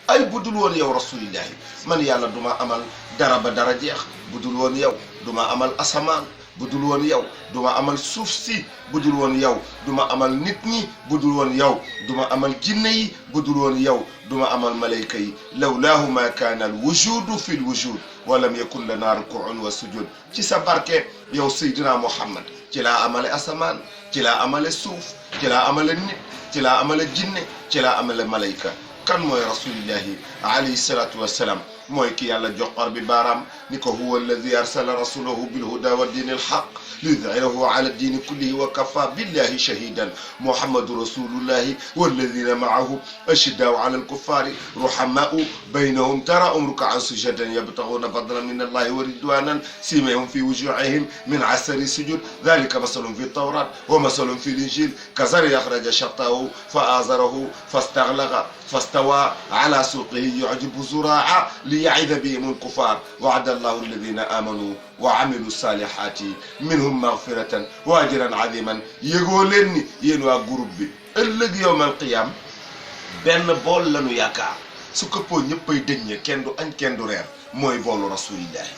ay budul woon yow rasulillahi man yàlla duma amal dara ba dara jeex budul woon yow duma amal asamaan budul woon yow duma amal suuf si budul woon yow duma amal nit ñi budul woon yow duma amal jinne yi budul woon yow duma amal malayka yi lawlaahu ma kaana al wujudu fi l wujud wa lam yakun lana rukuun wa sujud ci sa barke yow Seydina Muhammad ci laa amale asamaan ci laa amale suuf ci laa amale nit ci laa amale jinne ci laa amale malayka kan mooy rasulillahi alayhi salatu wassalam mooy ki yàlla joxar bi baaraam ni ko huwa alladi arsala rasulahu bilhuda wa diini alxaq liyudhirahu ala diini kullihi wa kafa billahi shahidan muhammadu rasulullahi walladina maahu ashiddaau ala alkuffari ruhamaau baynahum taraahum rukaan sujadan yabtaxuuna fadlan min allahi wa ridwanan simahum fi wujuhihim min asari sujud dalika masalum fi tawrat wa masalum fi linjil kazari axraja shatahu fa azarahu fastaxlaqa fastawa ala suqihi yujibu zuraa liya'ida bihim al-kuffar wa'ada allahu alladhina amanu wa amilu salihati minhum maghfiratan wa ajran aziman yëgoo leen ni yéen waa groupe bi ëllëg yawmal qiyam benn bool lañu yaakaar su këppoo ñëppay dëññe kenn du añ kenn du reer mooy boolu rasulillahi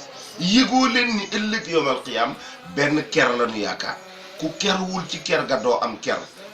yëgoo leen ni ëllëg yawmal qiyam benn ker lañu yaakaar ku kerwul ci ker ga doo am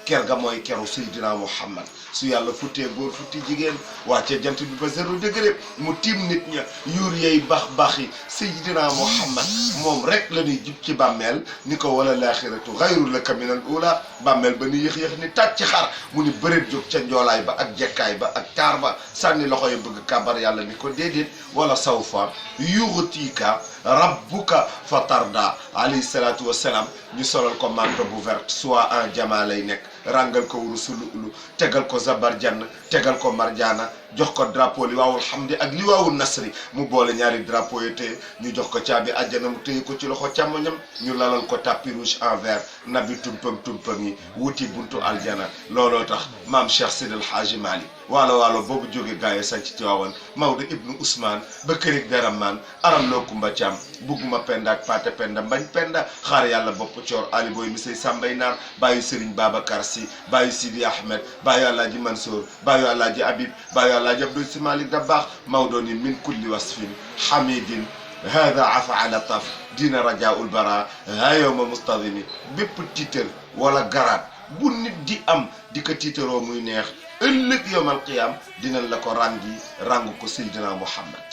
ker ga mooy keru Seydina Muhammad su yàlla futtee góor futti jigéen wàcce jant bi ba 0 degré mu tiim nit ña yuur yey bax yi Seydina Muhammad moom rek la ñuy jub ci bàmmeel ni ko wala laaxiratu xayrun laka minal uula bàmmeel ba ni yëx-yëx ni tàcc xar mu ni bëreet jóg ca njoolaay ba ak jekkaay ba ak taar ba sànni loxo yi bëgg kàbbar yàlla ni ko déedéet wala sawfa yu'tika rabbuka fa tarda alayhi salaatu wassalaam ñu solal ko manto bu verte soit en diamant lay nekk rangal ko wuru sulu tegal ko zabarjan tegal ko marjaana jox ko drapeau li waawul hamdi ak li waawul nasri mu boole ñaari drapeau yi te ñu jox ko caabi àjjana mu téye ko ci loxo càmmoñam ñu lalal ko tapis rouge en vert nabi tumpam yi wuti buntu aljana looloo tax maam Cheikh Sidil Haaji Malik waalo boobu jóge gaaye sanc ci waawan Maodo ibnu Ousmane ba kërig daramaan aram loo kumba caam bugguma penda ak paate penda mbañ penda xaar yàlla bopp coor ali booy mi say sàmbay naar bàyyu Serigne Babacar Sy bàyyu Sidi Ahmed bàyyu Alaaji Mansour bàyyu Alaaji Habib bàyyu Alaaji Abdou Si Malik Dabakh Maodo ni min kulli wasfin hamidin hada afaala taf dina rajaul bara ha yowma mustadimi bépp tiitar wala garaat bu nit di am di ko tiitaroo muy neex ëllëg yowmal qiyaam dinañ la ko ràng ko Seydina Muhammad